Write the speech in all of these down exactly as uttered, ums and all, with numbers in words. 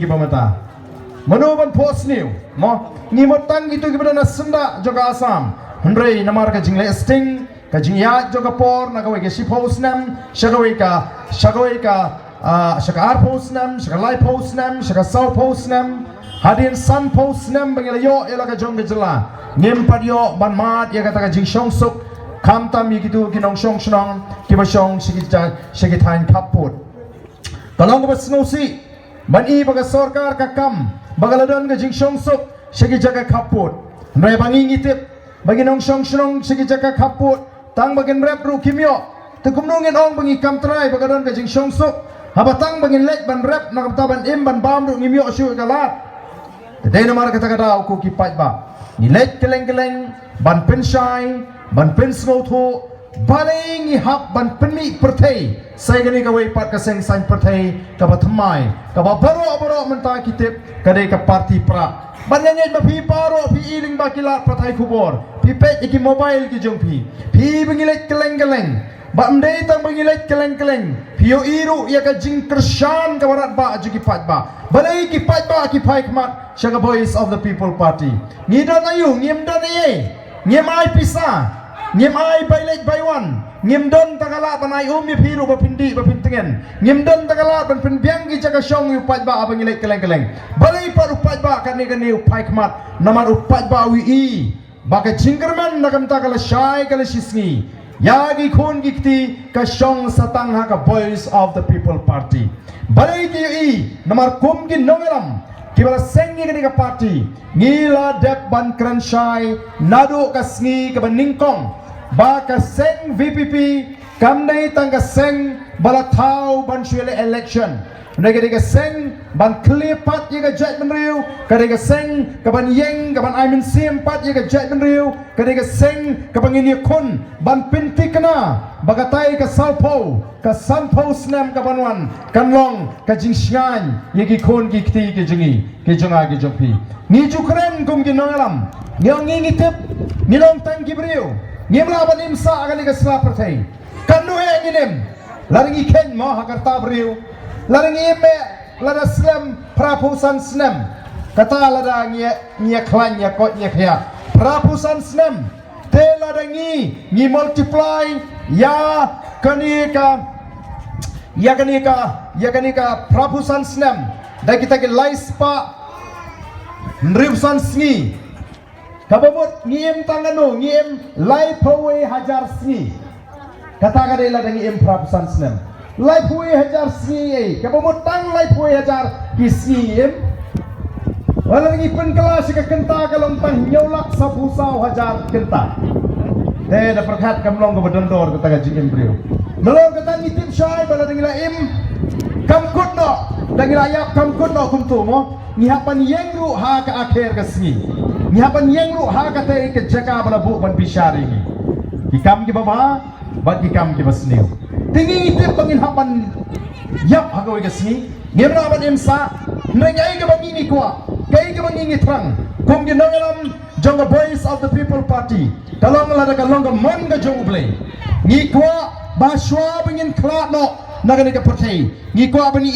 Kiba mynta, mano ban phohsniew? Mo, ngi mut tang kito kiba don ha syndah jong ka Assam. Hynrei namar ka jingleh sting, ka jingïaid jong ka por na kawei ka shiphew snem sha kawei ka, sha kawei ka, ah, sha ka arphew snem, sha ka laiphew snem, sha ka sawphew snem, hadien sanphew snem ba ngi la ïoh ïa la ka jong ka jylla, ngim pat ïoh ban mad ïa kata ka jingshongsuk, khamtam ïa kito ki nongshong shnong kiba shong sha ki ja-, sha ki thaiñ khappud. Ka long kaba sngewsih ban i ba ka sorkar ka kam ba ka la don ka jingshongsuk sha ki jaka khappud. Hynrei ba ngi ngi tip ba ki nongshong shnong sha ki jaka khappud, tang ba kin rep ruh kim ïoh. Te kumno ngin ong ba ngi kam trai ba ka don ka jingshongsuk, haba tang ba ngin leit ban rep na ka bynta ban im ban bam ruh ngim ïoh shuh ka lad? Te dei namar kata ka daw ko ki paidbah, ngi leit kylleng kylleng ban pynshai, ban pynsngewthuh, balei ngi hap ban pynmih pyrthei sa ïa kane kawei pat ka seng saiñ pyrthei kaba thymmai, kaba baroh baroh mynta ki tip ka dei ka party prah. Ban ïa ngeit ba phi baroh phi i lyngba ki lad pathai khubor, phi peit ïa ki mobile ki jong phi, phi i ba ngi leit kylleng kylleng. Ba ym dei tang ba ngi leit kylleng kylleng, phi ïohi ruh ïa ka jingkyrshan kaba radbah jong ki paidbah. Balei ki paidbah ki phai khmat sha ka Voice of the People Party? Ngi don aïu? Ngim don ei ei. Ngim ai pisa. Ngim ai bai leit bai wan. Ngim don tang ka lad ban ai um ïa phi ruh ba phin dih ba phin tngen. Ngim don tang ka lad ban pynbiang ki jaka shong ïa u paidbah haba ngi leit kylleng kylleng. Balei pat u paidbah kane kane u phai khmat? Namar u paidbah u i ba ka jingkyrmen na ka bynta ka lashai ka lashisngi ïa ki khun ki kti ka shong sa tang ha ka Voice of the People Party. Balei ki ïohi? Namar kum ki nongïalam kiba la seng ïa kane ka party, ngi la dep ban kren shai naduh ka sngi kaba nyngkong ba ka seng V P P kam dei tang ka seng ba la thaw ban shu ïaleh election. Hynrei ka dei ka seng ban khlieh pat ïa ka jaitbynriew, ka dei ka seng kaban ïeng kaban ai mynsiem pat ïa ka jaitbynriew, ka dei ka seng kaba ngin ïakhun ban pynthikna ba katai ka sawphew, ka sanphew snem kaban wan kan long ka jingshngaiñ ïa ki khun ki kti ki jong ngi, ki jong nga ki jong phi. Ngi ju kren kum ki nongïalam, ngi ong ngi ngi tip, ngi long tang ki briew, ngim lah ban im sah ha kane ka sla pyrthei. Katno eh ngin im? Lada ngi kheiñ mo ha ka rta briew, lada ngi im eh lada slem phraphew san snem. Kata lada ngi, ngi ïa khlaiñ ïa koit ngi ïa khiah phraphew san snem. Te lada ngi, ngi multiply ïa kane ka, ïa kane ka, ïa kane ka phraphew san snem da kita ki lai spah hynriewphew san sngi. Kaba mut ngi im tang kano, ngi im laiphew wei hajar sngi. Kata ka dei lada ngi im phraphew san snem. Laiphew wei hajar sngi ei, kaba mut tang laiphew wei hajar ki sngi ngi im. Wat la ngi pynkylla sha ka kynta ka long tang hynñiew lak sawphew saw hajar kynta. Te da pyrkhat kam long kaba don dor kata ka jingim briew. Nalor kata ngi tip shai ba lada ngi la im kam kut noh, da ngi la ïap kam kut noh kumto mo, ngi hap ban ïeng ruh ha ka akher ka sngi. Ngi hap ban ïeng ruh ha kata ka jaka ba la buh ban bishar ïa ngi. Ki kam kiba bha bad ki kam kiba sniew. Te ngi ngi tip ba ngin hap ban ïap ha kawei ka sngi. Ngim lah ban im sah. Hynrei kaei kaba ngi ngi kwah, kaei kaba ngi ngi thrang kum ki nongïalam jong ka Voice of the People Party, ka long lada ka long ka mon ka jong U Blei, ngi kwah ba shuwa ba ngin khlad noh na kane ka pyrthei, ngi kwah ban i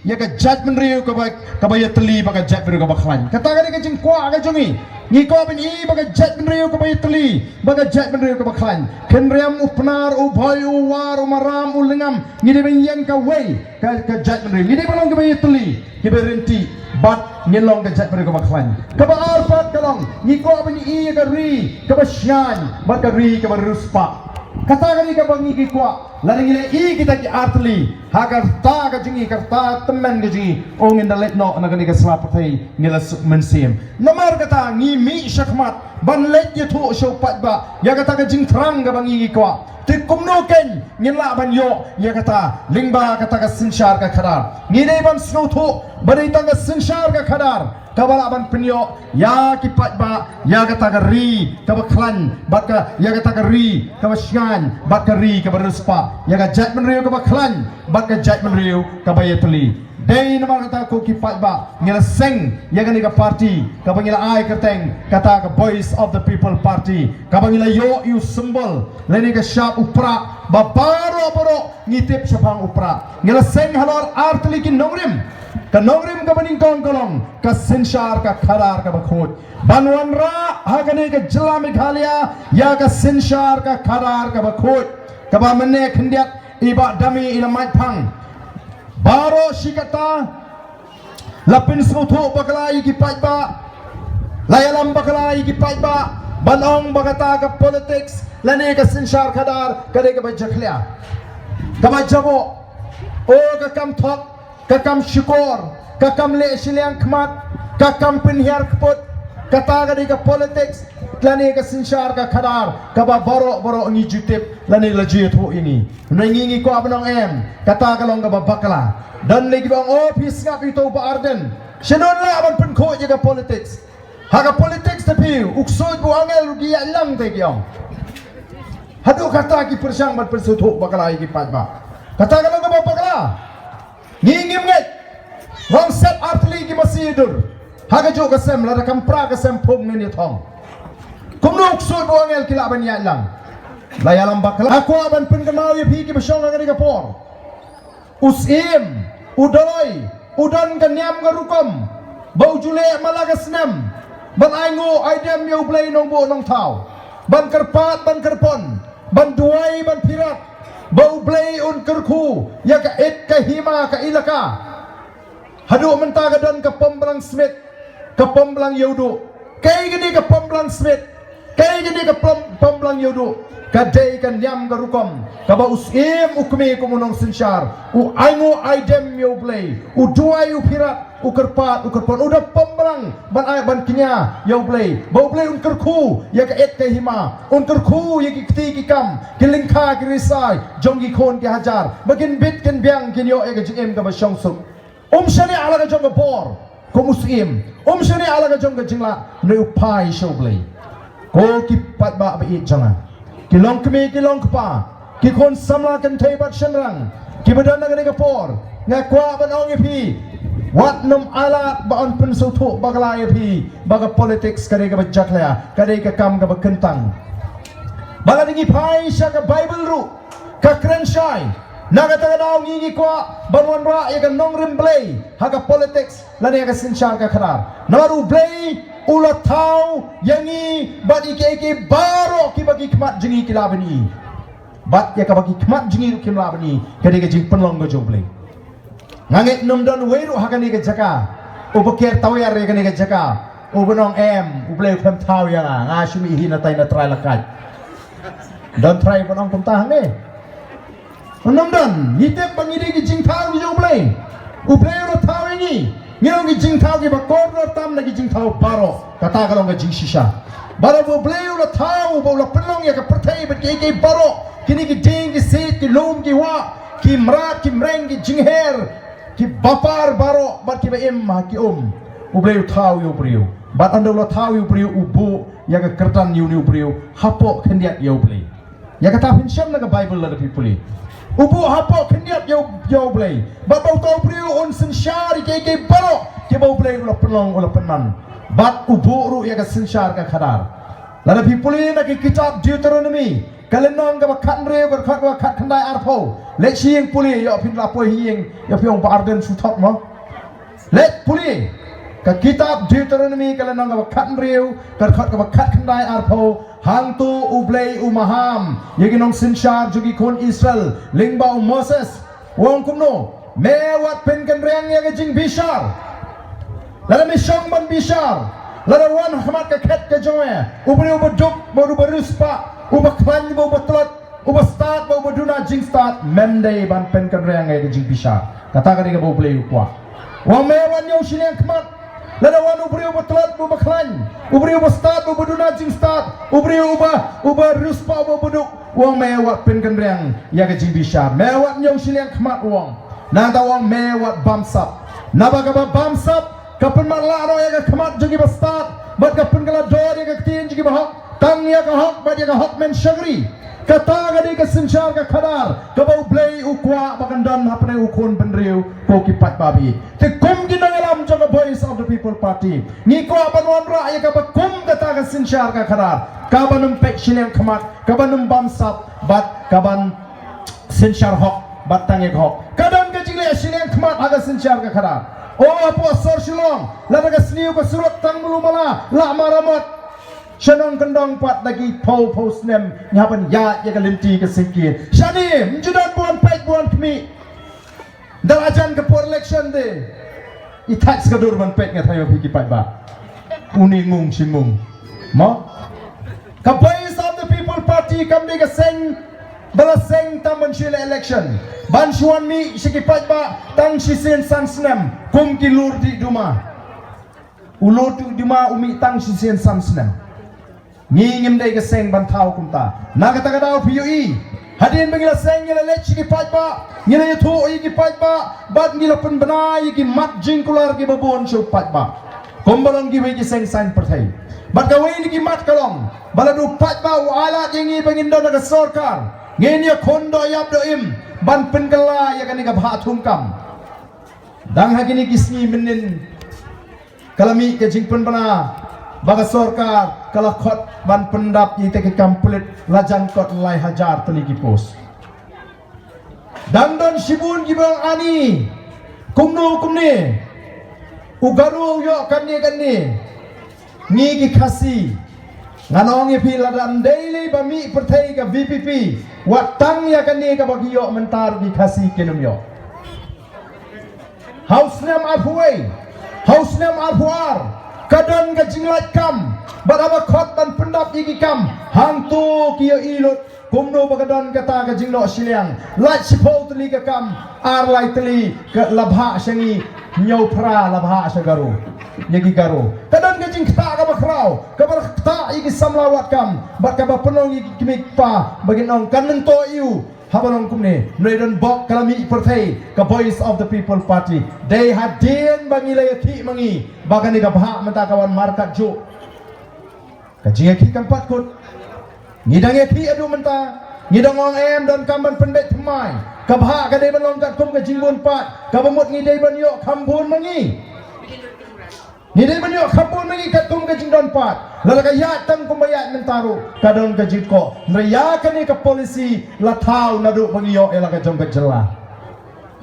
ïa ka jaitbynriew kaba, kaba ïatylli bad ka jaitbynriew kaba khlaiñ. Kata ka dei ka jingkwah ka jong ngi. Ngi kwah ban i ba ka jaitbynriew kaba ïatylli bad ka jaitbynriew kaba khlaiñ. Khynriam, u Pnar, u Bhoi, u War, u Maram, u Lyngngam, ngi dei ban ïeng kawei ka, ka jaitbynriew. Ngi dei ban long kiba ïatylli, kiba ryntih bad ngin long ka jaitbynriew kaba khlaiñ. Kaba ar pat ka long ngi kwah ban i ïa ka ri kaba shngaiñ bad ka ri kaba riewspah. Kata ka dei kaba ngi ngi kwah. Lada ngi la i kita ki artylli ha ka rta ka jong ngi, ka rta tymmen ka jong ngi, oh ngin da leit noh na kane ka sla pyrthei ngi la suk mynsiem. Namar kata ngi mih shakhmat ban leit ïathuh sha u paidbah ïa kata ka jingthrang kaba ngi ngi kwah. Te kumno keiñ ngin lah ban ïoh ïa kata lyngba kata ka synshar ka khadar? Ngi dei ban sngewthuh ba dei tang ka synshar ka khadar kaba lah ban pynïoh ïa ki paidbah ïa kata ka ri kaba khlaiñ bad ka, ïa kata ka ri kaba shngaiñ bad ka ri kaba riewspah, ïa ka jaitbynriew kaba khlaiñ bad ka jaitbynriew kaba ïatylli. Dei namar kata ko ki paidbah ngi la seng ïa kane ka party kaba ngi la ai kyrteng kata ka Voice of the People Party, kaba ngi la ïoh ïa u symbol lane ka shap u prah ba baroh baroh ngi tip shaphang u prah. Ngi la seng halor artylli ki nongrim. Ka nongrim kaba nyngkong ka long ka synshar ka khadar kaba khuid. Ban wanrah ha kane ka jylla Meghalaya ïa ka synshar ka khadar kaba khuid, kaba mynne khyndiat i Bah Dame i la mait phang. Baroh shi katta la pynsngewthuh bakla ïa ki paidbah, la ïalam bakla ïa ki paidbah ban ong ba kata ka politics lane ka synshar khadar ka dei kaba jakhlia, kaba jaboh. O ka kam thok, ka kam shukor, ka kam leh shiliang khmat, ka kam pynhiar kput, kata ka dei ka politics lane ka synshar ka khadar kaba baroh baroh ngi ju tip lane la ju ïathuh ïa ngi. Hynrei ngi ngi kwah ban ong em, kata ka long kaba bakla. Don lei kiba ong, o phi sngap ïa uto u Bah Ardent, sha don lah ban pynkhuid ïa ka politics. Ha ka politics te phi, u ksuid bad u angel ruh ki ïalang te ki ong. Haduh kata ki pyrshang ban pynsngewthuh bakla ïa ki paidbah. Kata ka long kaba bakla. Ngi ngim ngeit. Ngam set artylli ki masi dur. Ha kajuh ka sem, lada kam pra ka sem phung ngin ïa thong. Kumno u ksuid bad u angel ki lah ban ïalang? La ïalam bakla. Nga kwah ban pynkynmaw ïa phi kiba shong ha kane ka por. U Syiem u dei, u don ka niam ka rukom ba u ju leh man la ka snem ban ainguh aidem ïa U Blei Nongbuh Nongthaw, ban kyrpad ban kyrpon, ban duwai ban phirat ba U Blei un kyrkhu ïa ka it ka hima ka ilaka. Haduh mynta ka don ka Pomblang Smit, ka Pomblang Ïewduh. Kaei kane ka Pomblang Smit, kaei kane ka Pom-, Pomblang Ïewduh? Ka dei ka niam ka rukom kaba u Syiem u kmie kum u nongsynshar u ainguh aidem ïa U Blei, u duwai u phirat, u kyrpad u kyrpon, u da Pomblang ban ai ban kñia ïa U Blei ba U Blei un kyrkhu ïa ka it ka hima, un kyrkhu ïa ki kti ki kam, ki lyngkha ki risai jong ki khun ki hajar ba kin bit kin biang, kin ïoh ïa ka jingim kaba shongsuk. Um shaniah la ka jong ka bor kum u Syiem, um shaniah la ka jong ka jinglah, hynrei u phai sha U Blei. Ko ki paidbah ba ïeit jong nga, ki longkmie ki longkpa, ki khun samla kynthei bad shynrang kiba don ha kane ka por, nga kwah ban ong ïa phi, wat nym ailad ba yn pynsngewthuh bakla ïa phi ba ka politics ka dei kaba jakhlia, ka dei ka kam kaba kyntang. Ba lada ngi phai sha ka Baibl ruh, ka kren shai. Na kata ka daw ngi ngi kwah ban wanrah ïa ka nongrim Blei ha ka politics lane ha ka synshar ka khadar. Namar U Blei u la thaw ïa ngi bad ïa kiei kiei baroh kiba ki khmat jong ngi ki lah ban i. Bad ïa kaba ki khmat jong ngi ruh kim lah ban i, ka dei ka jingpynlong ka jong U Blei. Nga ngeit ym don uwei ruh ha kane ka jaka uba ker tawiar ïa kane ka jaka uban ong em, U Blei u khlem thaw ïa nga, nga shu mih hi na tai na trai la kait. Don trai ban ong kumta hangne? Ym don. Ngi tip ba ngi dei ki jingthaw ki jong U Blei. U Blei u la thaw ïa ngi. Ngi long ki jingthaw kiba kordor tam na ki jingthaw baroh. Kata ka long ka jingshisha. Bad haba U Blei u la thaw, ba u la pynlong ïa ka pyrthei bad kiei kiei baroh, kine ki dieng ki siej, ki lum ki wah, ki mrad ki mreng, ki jingher, ki bapar baroh bad kiba im ha ki um, U Blei u thaw ïa u briew. Bad ynda u la thaw ïa u briew u buh ïa ka kyrdan ïa une u briew hapoh khyndiat ïa U Blei. Ïa kata phin shem na ka Baibl lada phi pule. U buh hapoh khyndiat ïa u, ïa U Blei. Bad ba uta u briew un synshar ïa kiei kiei baroh kiba U Blei u la pynlong u la pynman. Bad u buh ruh ïa ka synshar ka khadar. Lada phi pule na ki kitab Deuteronomi, ka lynnong kaba khathynriew, ka dkhot kaba khatkhyndai arphew. Leit sha ïing pule, ïoh phin la poi ha ïing, ïoh phi ong Bah Ardent shu thok mo. Leit pule ka kitab Deuteronomi, ka lynnong kaba khathynriew, ka dkhot kaba khatkhyndai arphew. Hangto U Blei u maham ïa ki nongsynshar jong ki khun Israel lyngba u Moses. U ong kumno? Me wat pynkynriang ïa ka jingbishar. Lada me shong ban bishar, lada wan ha khmat ka khet ka jong me u briew uba duk bad uba riewspah, uba khlaiñ bad uba tlot, uba stad bad uba duna jingstad, mem dei ban pynkynriang ïa ka jingbishar. Kata ka dei kaba U Blei u kwah. U ong me wat ñiew shiliang khmat. Lada wan u briew uba tlot bad uba khlaiñ, u briew uba stad bad uba duna jingstad, u briew uba, uba riewspah bad uba duk, u ong me wat pynkynriang ïa ka jingbishar. Me wat ñiew shiliang khmat, u ong. Nangta u ong me wat bamsap. Naba kaba bamsap ka pynmatlah noh ïa ka khmat jong kiba stad bad ka pynkylla dor ïa ka ktien jong kiba hok. Tang ïa ka hok bad ïa ka hok men shakri. Kata ka dei ka synshar ka khadar kaba U Blei u kwah ba kan don hapdeng u khun bynriew, ko ki paidbah ba ïeit. Te kum ki nongïalam jong ka Voice of the People Party, ngi kwah ban wanrah ïa kaba kum kata ka synshar ka khadar, kaban ym peit shiliang khmat, kaban ym bamsap bad kaban synshar hok bad tang ïa ka hok. Ka don ka jingleh shiliang khmat ha ka synshar ka khadar. O hapoh sor Shillong, lada ka sniew ka surok tang malu mala la maramot. Sha nongkyndong pat da ki phew phew snem ngi hap ban ïaid ïa ka lynti ka sngewsih. Shane, ym ju don bun peit bun khmih. Da la jan ka por election de, i thait ka dur ban peit, nga tharai phi ki paidbah. Uni ngung shi ngung. Mo? Ka Voice of the People Party kam dei ka seng ba la seng tam ban shu ïaleh election, ban shu wan mih sha ki paidbah tang shisien san snem kum ki lurdieh duma. U lurdieh duma u mih tang shisien san snem. Ngi ngim dei ka seng ban thaw kumta. Na kata ka daw phi ïohi, hadien ba ngi la seng ngi la leit sha ki paidbah, ngi la ïathuh ïa ki paidbah bad ngi la pynbna ïa ki mat jingkular kiba bun sha u paidbah. Kumba long kiwei ki seng saiñ pyrthei. Bad kawei na ki mat ka long ba lada u paidbah u ailad ïa ngi ba ngin don ha ka sorkar, ngin ïakhun doh ïap doh im ban pynkylla ïa kane ka bhah thungkam. Dang ha kine ki sngi mynnin ka la mih ka jingpynbna ba ka sorkar ka la khot ban pyndap ïa kita ki kam pulit, la jan kot lai hajar tylli ki post. Dang don shibun kiba ong ani kumno kumne, u Garo u ïoh kane kane. Ngi ki Khasi, ngan ong ïa phi, lada ym dei lei ba mih pyrthei ka V P P, wat tang ïa kane kaba ki ïoh mynta ruh ki Khasi kin ym ïoh. Ha u snem arphew wei, ha u snem arphew ar, ka don ka jinglait kam bad haba khot ban pyndap ïa ki kam, hangto ki ïohi lut kumno ba ka don kata ka jingnoh shiliang. Lait shiphew tylli ka kam, ar lai tylli ka la bhah sha ngi, hynñiew phra la bhah sha Garo, ïa ki Garo. Ka don ka jingktah kaba khraw kaba la ktah ïa ki samla wad kam bad kaba pynlong ïa ki kmie kpa ba kin ong kan myntoi ïa u. Haba long kumne, hynrei don bok ka la mih pyrthei ka Voice of the People Party. Dei hadien ba ngi la ïakhih ma ngi ba kane ka bhah mynta ka wan markat juh. Ka jingïakhih kam pat kut. Ngi dang ïakhih haduh mynta, ngi dang ong em donkam ban pynbeit thymmai. Ka bhah ka dei ban long katkum ka jingbun pat, kaba mut ngi dei ban ïoh kham bun ma ngi. Ngi dei ban ïoh kham bun ma ngi katkum ka jingdon pat. Lada ka ïaid tang kumba ïaid mynta ruh ka don ka jingkoh. Hynrei ïa kane ka policy la thaw naduh ba ngi ïoh ïa la ka jong ka jylla.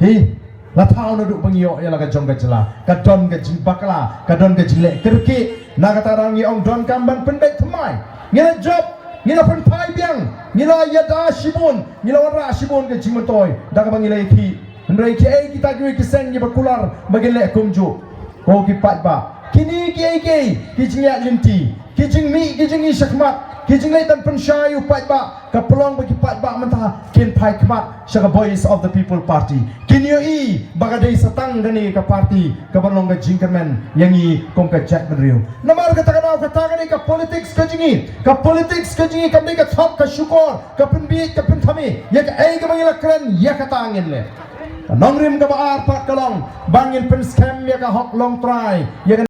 Hi, la thaw naduh ba ngi ïoh ïa la ka jong ka jylla. Ka don ka jingbakla, ka don ka jingleh kyrkieh. Na kata ka daw ngi ong donkam ban pynbeit thymmai. Ngi la jop, ngi la pynphai biang, ngi la ïada shibun, ngi la wanrah shibun ka jingmyntoi da kaba ngi la ïakhih. Hynrei kiei kita kiwei ki seng kiba kular ba kin leh kumjuh? Ko ki paidbah, kine kiei kiei ki jingïaid lynti, ki jingmih, ki jingïasyllok, ki jingleit ban pynshai ïa u paidbah, ka pynlong ba ki paidbah mynta kin phai khmat sha ka Voice of the People Party. Kin ïohi ba ka dei sa tang kane ka party kaba long ka jingkyrmen ïa ngi kum ka jaitbynriew. Namar kata ka daw kata ka dei ka politics ka jong ngi. Ka politics ka jong ngi kam dei ka thok ka shukor, ka pynbieit ka pynthame ïa kaei kaba ngi la kren, ïa kata ngin leh. Ka nongrim kaba ar pat ka long ba ngin pynskhem ïa ka hok longtrai, ïa ka